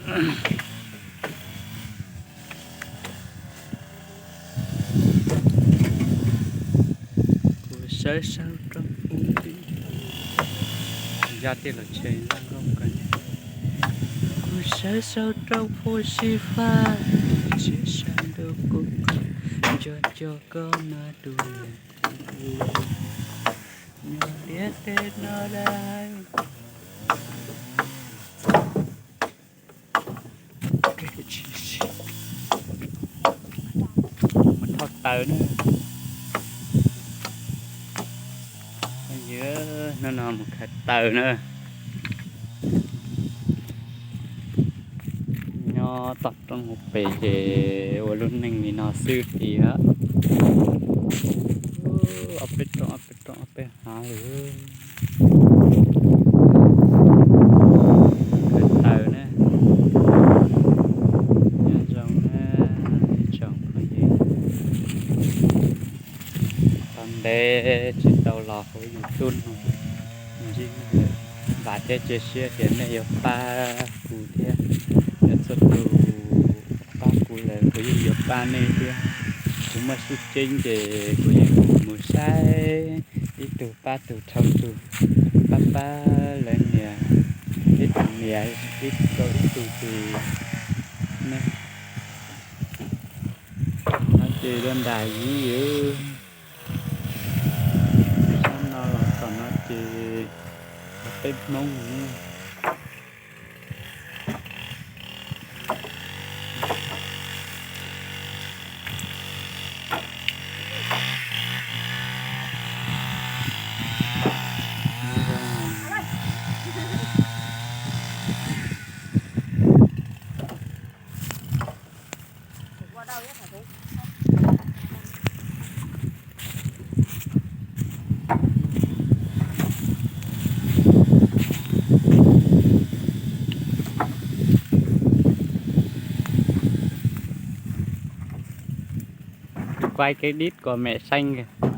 Kuv sawv sawv rau pub xim, ya tej los tshee laj nkauj kawg ne. Kuv sawv sawv rau pub xim faj, tsis sawv ntuj kuv nco nco koj no dua. Nyob tiag tej no dab. Mus thauj taws na. Yog hnub no mus khaws taws na. Nyob tom roob hauv pes ces ua lub neej li no xwb tiag. Ob peb roob, ob peb roob, ob peb hav lawm. Khaws taws na. Nyob zoo na ib tsoom phooj ywg. Tau ntev tsis tau los hauv YouTube no, ntsib nej lawm, vam thiab cia siab tias nej yuav pab kuv thiab. Yog txhua tus pab kuv lawm kuv yeej yuav pab nej thiab. Kuv muaj sib ceeb ces kuv yeej mus saib ib tug pab tug, dhau tus pab pab lawv nias, ib tug nias ib rau ib tug ces ne. No ces dua ntas yim yws, sab no los tom no ces peb Hmoob ne. Quay cái đít của mẹ xanh kìa.